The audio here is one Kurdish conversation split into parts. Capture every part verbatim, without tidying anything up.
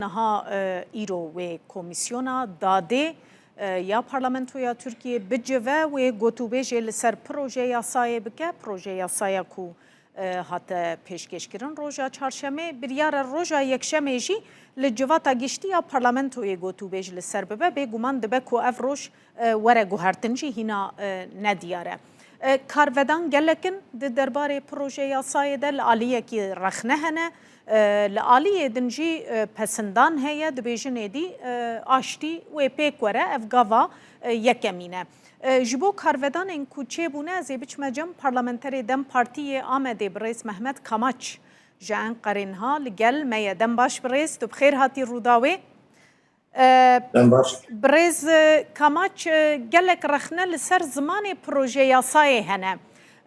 niha, e, îro wê Komîsyona Dadê, e, ya Parlamentoya Tirkiyê bicive, wê gotûbêjê li ser proje yasayê bike, proje yasaya ku, e, hate pêşkêşkirin roja çarşemê, biryar e roja yekşemê jî li civata giştî ya Parlamentoyê gotûbêj li ser bibe, bêguman dibe ku ev roj, e, were guhertin jî hîna, e, nediyar e. E, karvedan gelek in di derbarê proje yasayê de, li aliyekî rexne hene, e, li aliyê din jî, e, pesindan heye, dibêjin êdî, e, aştî wê pêk were, ev gava, e, yekemîn e. E, ji bo karvedanên ku çêbûne, ez ê biçime cem parlamenterê DEM Partî yê Amedê birêz Mehmet Kamaç ji Enqerê niha li gel me ye. Dem baş birêz, tu bi xêr hatî Rûdawê. E, Dem baş. Birêz, e, Kamaç, e, gelek rexne li ser zimanê proje yasayê hene.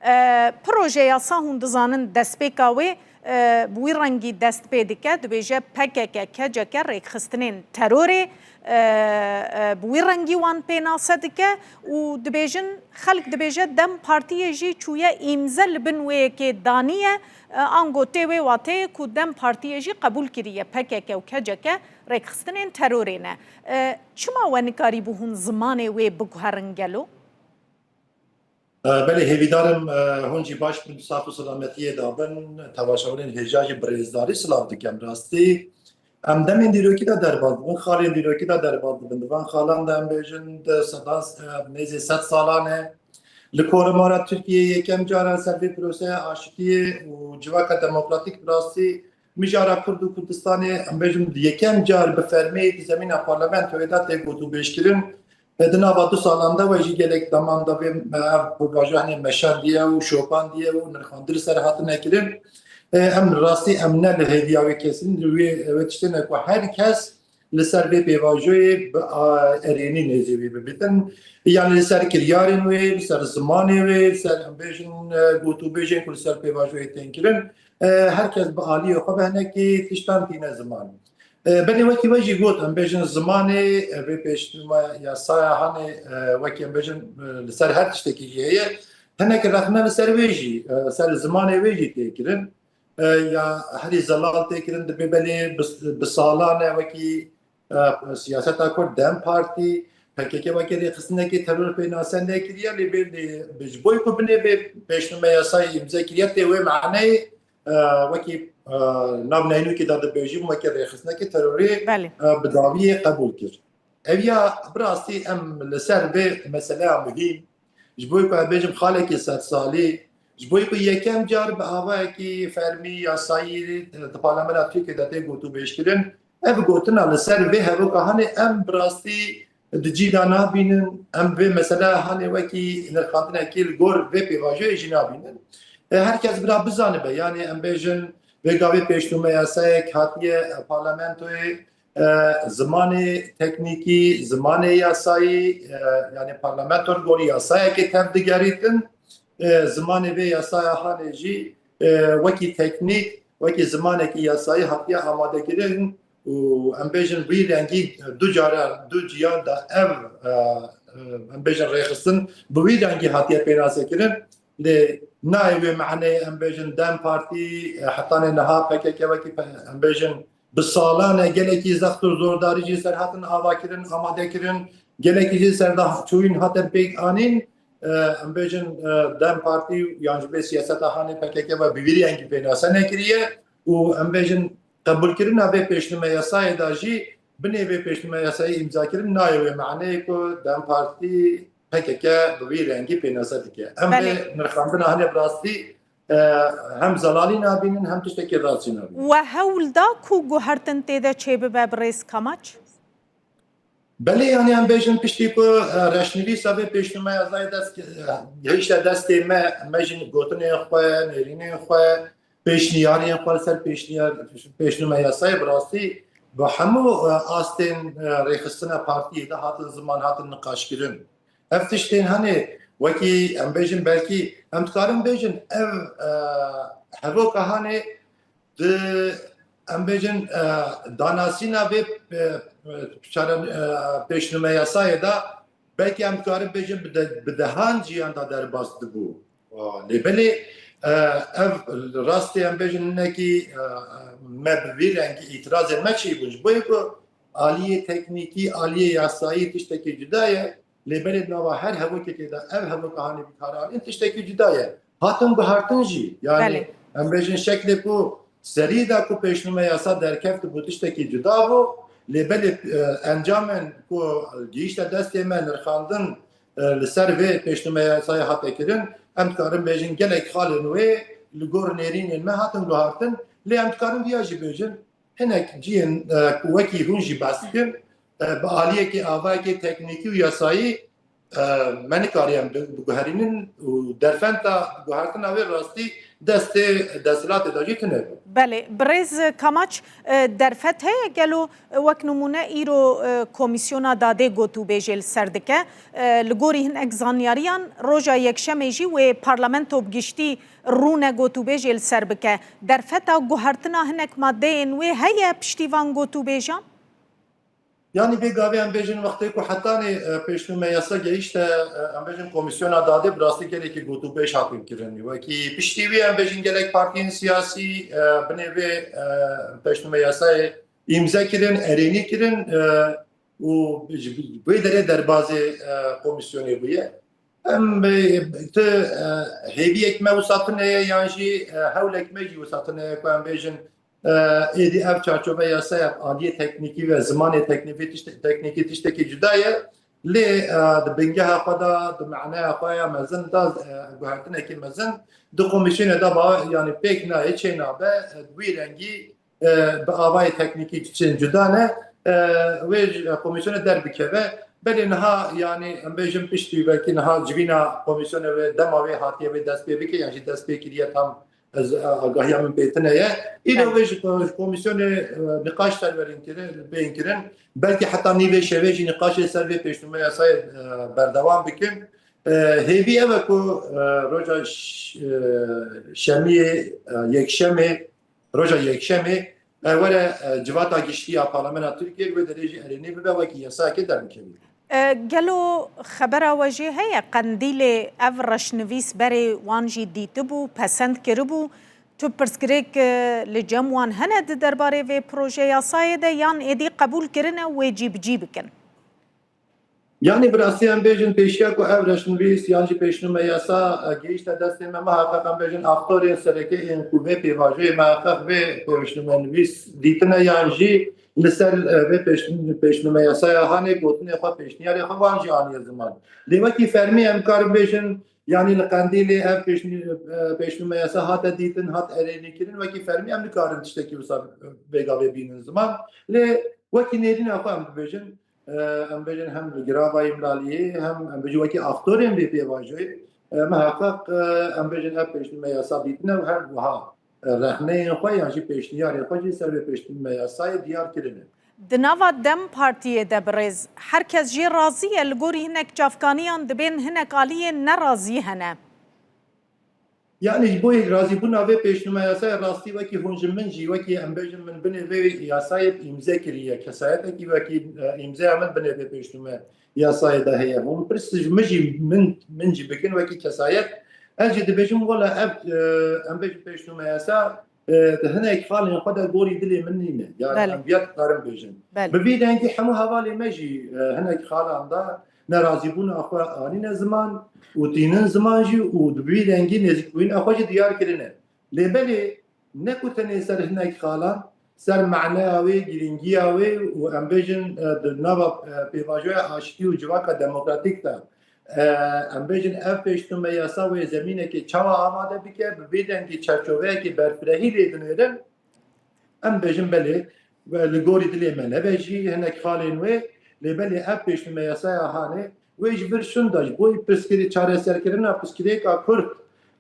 E, proje yasa hûn dizanin destpêka wê, e, bi wî rengî dest pê dike, dibêje P K K, K C K rêkxistinên terorê, e, e, bi wî rengî wan pênase dike û dibêjin, xelk dibêje DEM Partiyê jî çûye îmze li bin wê yekê daniye, e, ango tê wê wateyê ku DEM Partiyê jî qebûl kiriye P K K û K C K rêkxistinên terorê ne. E, çima we nikarîbû hûn zimanê wê biguherin gelo? E, belê, hêvîdar im, e, hûn jî baş bin, saf û selametiyê de bin. Temaşevanên hêja jî bi rêzdarî silav dikim. Rastî, em demên dîrokî de derbas dibin, xalên dîrokî de derbas dibin. Di van xalan de em bêjin di sedan, e, nêzî sed salan e. Li Komara Tirkiyeyê yekem cara ser vê proseyê aşitiyê û civaka demokratîk bi rastî mijara Kurd û Kurdistanê, em bêjin, yekem car bi fermî di zemîna parlamentoyê de tê gotûbêjkirin. E, di nava du salan de we jî gelek deman de vê, e, ev pêvajoyanê meşandiye û şopandiye û nirxandin li ser hatine kirin. E, em rastî em ne li hêviya wê kesî ne, li wê, wê tiştê ne ku her kes li ser vê pêvajoyê bi, a, erênî nêzî wî bibîtin. Yanî li ser kiryarên wê, li ser zimanê wê, li ser, em bêjin, e, gotûbêjên ku li ser pêvajoyê tên kirin, e, her kes bi aliyê xwe bi hinekî tiştan tîne ziman. E, belê wekî we jî got, em bêjin zimanê, e, vê pêşnûme yasaya hanê, e, wekî em bêjin, e, li ser her tiştekî jî heye. Hinek rexne li ser wê jî, e, ser zimanê wê jî tê kirin. E, ya herî zelal tê kirin, dibê belê bi, bi salan e wekî, e, siyaseta Kurd, DEM Partî, P K K wekî rêxistinekî teror pênase nekiriye, lê bê, lê ji bo ku binê vê pêşnûme yasayê îmze kiriye, tê wê maneyê, e, wekî, e, nav neynûkê de dibêjin, wekî rêxistinekî terorî, Belê. e, bi dawiyê qebûl kir. Ev ya bi rastî em li ser vê meseleya muhîm, ji bo ku em bêjin xalekî sedsalî, ji bo ku yekem car bi avayekî fermî, yasayî, e, di parlamentoya Tirkiyê de tê gotûbêjkirin, ev gotina li ser vê hevoka hanê em bi rastî di cî de nabînin, em vê meseleya hanê wekî nirxandinekî li gor vê pêvajoyê jî nabînin. E, her kes bira bizanibe, yanî em bêjin vê gavê pêşnûme yasayek hatiye, e, parlamentoyê, e, zimanê teknîkî, zimanê yasayî, e, yanî parlamento li gorî yasayekê tev digerîtin, e, zimanê vê yasaya hanê jî, e, wekî teknîk, wekî zimanekî yasayî hatiye amadekirin û em bêjin vî rengî du cara, du ciyan de ev, e, e, em bêjin rêxistin bi wî rengî hatiye pênasekirin. Lê nayê wê maneyê em bêjin DEM Partî, e, hetanê niha P K K wekî pe-, em bêjin bi salan e gelekî zext û zordarî jî ser hatin avakirin, amadekirin, gelekî jî ser de çûyîn hatin pêk anîn, e, em bêjin, e, DEM Partî yan ji vê siyaseta hanê P K K ve bi vî rengî pênase nekiriye û em bêjin qebûlkirina vê pêşnûme yasayê de jî binê vê pêşnûme yasayê îmzakirin nayê wê maneyê ku DEM Partî P K K bi vî rengî pênase dike. Em Belê. vê nirxandina hene bi rastî, e, hem zelalî nabînin hem tiştekî rastî nabînin. We hewl da ku guhertin tê de çêbibe birêz Kamaç? Belê, yanî em bêjin piştî ku, e, reşnivîsa vê pêşnûme yasayê dest, e, gihişte destê me, me jî gotinên xwe, nêrînên xwe, pêşniyarên xwe li ser pêşniyar, pêşnûme yasayê bi rastî bi hemû, e, astên, e, rêxistina partiyê de hatin ziman, hatin niqaşkirin. Ev tiştên hene wekî em bêjin, belkî em dikarin bêjin ev, e, hevoka hanê di, em bêjin, e, danasîna vê, e, e, çare, e, pêşnûme yasayê de belkî em dikarin bêjin bi de-, bi dehan ciyan de derbas dibû. Lê belê E, ev rastî em bêjin hinekî, e, me bi vî rengî îtirazên me çêbûn. Ji bo ku aliyê teknîkî, aliyê yasayî tiştekî cuda ye. Lê belê di nava her hevokekê de ev hevoka hanê bikaranîn tiştekî cuda ye. Hatin guhertin jî. Yani Belê. em bêjin şeklê ku serî de ku pêşnûme yasa derkeft bû tiştekî cuda bû. Lê belê, e, encamên ku gihîşte destê me nirxandin, e, li ser vê pêşnûme yasayê hate kirin, em dikarin bêjin gelek xalên wê li gor nêrînên me hatin guhartin. Lê em dikarin viya jî bêjin, hinek cihên, e, ku wekî hûn jî behs dikin, e, bi aliyekê, avayekê teknîkî û yasayî, e, me nikarî em bi-, biguherînin û derfenta guhertina wê rastî destê desthilatê de jî tune bû. Belê, birêz Kamaç, e, derfet heye gelo, e, wek nimûne îro, e, Komîsyona Dadê gotûbêjê li ser dike. E, li gorî hinek zanyariyan roja Yekşemê jî wê parlamento bi giştî rûne gotûbêjê li ser bike. Derfeta guhertina hinek maddeyên wê heye piştî van gotûbêjan? Yanî vê gavê em bêjin wextê ku hetanî, e, pêşnûme yasa gehişte, e, em bêjin Komîsyona Dadê bi rastî gelekî gotûbêj hatin kirin. Wekî piştî wî em bêjin gelek partiyên siyasî, e, binê vê, e, pêşnûme yasayê îmze kirin, erênî kirin, e, û ji vê derê derbazê, e, komîsyonê bûye. Em, e, tu, e, hêviyek me wisa tune ye yan jî, e, hewlek me jî wisa tune ye ku em bêjin, e, êdî ev çarçove yasaya aliyê teknîkî ve zimanê teknîkî tişte-, teknîkî tiştekî cuda ye. Lê, e, di bingeha xwe de, di maneya xwe ya mezin de, e, guhertinekî mezin di komîsyonê de ba, yanî pêk nayê, çê nabe, e, wî rengî e, bi avayê teknîkî çin cuda ne, e, wê ji, e, komîsyonê derbikeve. Belê niha, yanî em bêjin piştî belkî niha civîna komîsyonê wê dema wê hatiye wê dest pê bike, yan jî dest pê kiriye tam ez, e, agahiya min pê tune ye. Îro Evet. wê ji ko-, ji komîsyonê, e, niqaş serverîn kirin, bên kirin. Belkî heta nîvê şevê jî niqaşê ser vê pêşnûme yasayê, e, berdewam bikin. E, hêvî ev e ku, e, roja ş-, e, şemiyê, e, yekşemê, roja yekşemê, e, were, e, civata giştî ya Parlamena Tirkiyê li wê derê jî erênî bibe, wekî yasayekê derbikevî. E, gelo xebera we jê heye? Qendîlê ev reşnivîs berê wan jî dîtibû, pesend kiribû. Tu pirsgirêk, e, li cem wan hene di derbarê vê proje yasayê de yan êdî qebûl kirine wê cî bi cî bikin? Yanî bi rastî em bêjin pêşiya ku ev reşnivîs yan jî pêşnûme yasa, e, gihîşte destê me, muheqeq em bêjin aktorên sereke ên ku vê pêvajoyê muheqeq vê pêşnûme nivîs dîtine yan jî li ser, e, vê pêşn-, pêşnûme yasaya hanê gotinê xwe, pêşniyarê xwe wan jî aniye ziman. Lê wekî fermî em karin bêjin, yanî li Qendîlê ev pêşnî-, e, pêşnûme yasa hate dîtin, hat erênîkirin, wekî fermî em nikarin tiştekî wisa vêga vê bînin ziman. Lê wekî nêrîna xwe em bibêjin, e, em bêjin hem li girava Îmraliyê, hem em bêjin wekî aktorên vê pêvajoyê, e, muheqeq, e, em bêjin ev pêşnûme yasa dîtine û her wiha, e, rexneyên xwe yan jî pêşniyarên xwe jî ser vê pêşnûme yasayê diyar kirine. Di nava DEM Partiyê de birêz, her kes jê razî ye, li gorî hinek çavkaniyan dibên hinek aliyên nerazî hene. Yanî ji bo razîbûna vê pêşnûme yasayê rastî wekî hûn ji min jî, wekî em bêjin min binê vê yasayê îmze kiriye. Kesayetekî wekî, e, îmzeya min binê vê pêşnûme yasayê de heye. Hûn pirs ji min jî, min, min jî bikin wekî kesayet. Ez jî dibêjim wela ev, e, em bêjin pêşnûme yasa, e, di hinek xalên xwe de gorî dilê min nîne. Yani Belê. em viya dikarin bêjin. Belê. Bi vî dengî hemû hevalê me jî, e, hinek xalan de nerazîbûna xwe anîne ziman û tînin ziman jî û bi vî dengî nêzîkbûyîna xwe jî diyar kirine. Lê belê ne ku tenê ser hinek xalan, ser maneya wê, girîngiya wê û em bêjin, e, di nava, e, pêvajoya aştî û civaka demokratîk de, e, em bêjin ev pêşnûme yasa wê zemînekê çawa amade bike, bi vê dengî çerçoveyekê berfirehî lê dinêrin, em bêjin belê, we li gorî dilê me nebe jî hinek xalên wê, lê belê ev pêşnûme yasaya hanê wê ji vir şûnda ji bo pirsgirê çareserkirina pirsgirêka Kurd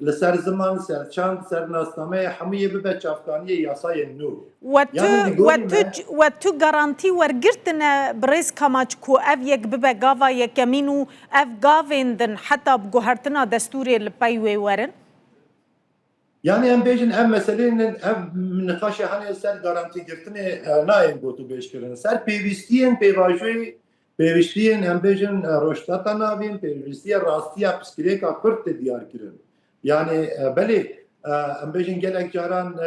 li ser ziman, ser çand, ser nasnameyê hemû yê bibe çavkaniyê yasayên nû. We tu, Yanî li gorî we tu, me we tu garantî wergirtine birêz Kamaç ku ev yek bibe gava yekemîn û ev gavên din heta bi guhertina destûrê li pey wê werin? Yanî em bêjin ev meseleyên, ev niqaşê hene ser garantîgirtinê, e, nayên gotûbêj kirin. Ser pêwîstiyên pêvajoyê, pêwîstiyên em bêjin, e, rojhilata navîn, pêwîstiya rastiya pirsgirêka Kurd tê diyar kirin. Yanî, e, belê, e, em bêjin gelek caran, e,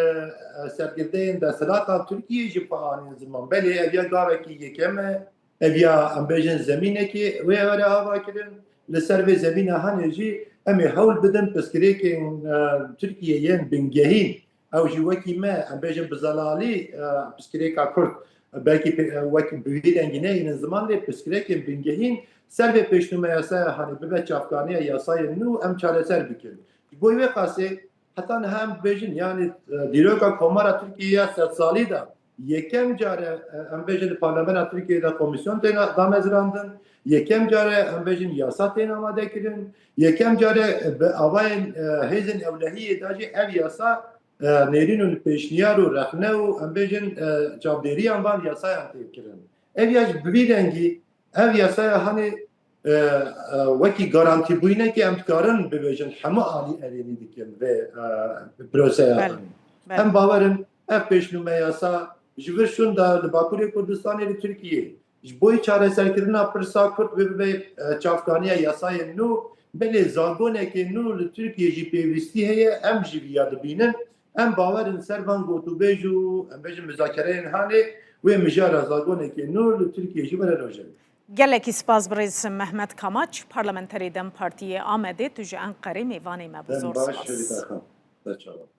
e, sergirdeyên desthilata Tirkiyê jî xwe anîn ziman. Belê ev ya gavekî yekem e, ev ya em bêjin zemînekê wê were ava kirin. Li ser vê zemîna hanê jî em ê hewl bidin pirsgirêkên, e, Tirkiyê yên bingehîn, ew jî wekî me, em bêjin bi zelalî, e, pirsgirêka Kurd, belkî pê-, e, wekî bi vî rengî neyînin ziman, lê pirsgirêkên bingehîn ser vê pêşnûmeya yasaya hanê bibe çavkaniya yasayên nû em çareser bikin. Ji bo wê qasê heta niha em bêjin, yanî, e, dîroka Komara Tirkiyê ya sedsalî de yekem care, e, em bêjin li Parlamentoya Tirkiyê de komîsyon têne damezrandin, yekem care em bêjin yasa têne amadekirin, yekem care, e, bi avayên, e, hêzên ewlehiyê de jî ev yasa, e, nêrîn û pêşniyar û rexne û em bêjin, e, çavdêriyan van yasayan tê kirin. Ev ya ji bi vî rengî, ev yasaya hanê, e, e, wekî garantîbûyînekê em dikarin bibêjin hemû alî erênî dikin vê, e, proseya Belê, hanê. Belê. Em bawer in ev pêşnûme yasa ji vir şûnda li Bakurê Kurdistanê li Tirkiyê ji bo çareserkirina pirsa Kurd wê bibe, e, çavkaniya yasayên nû, belê zagonekê nû li Tirkiyê jî pêwîstî heye, em jî viya dibînin. Em bawer in ser van gotûbêj û em bêjin muzakereyên hanê wê mijara zagonekê nû li Tirkiyê jî were rojevê. Gelekî spas birêz Mehmet Kamaç, parlamenterê DEM Partiyê Amedê, tu ji Enqerê mêvanê me bû. Zor spas. Hevîta xan. Te çawa.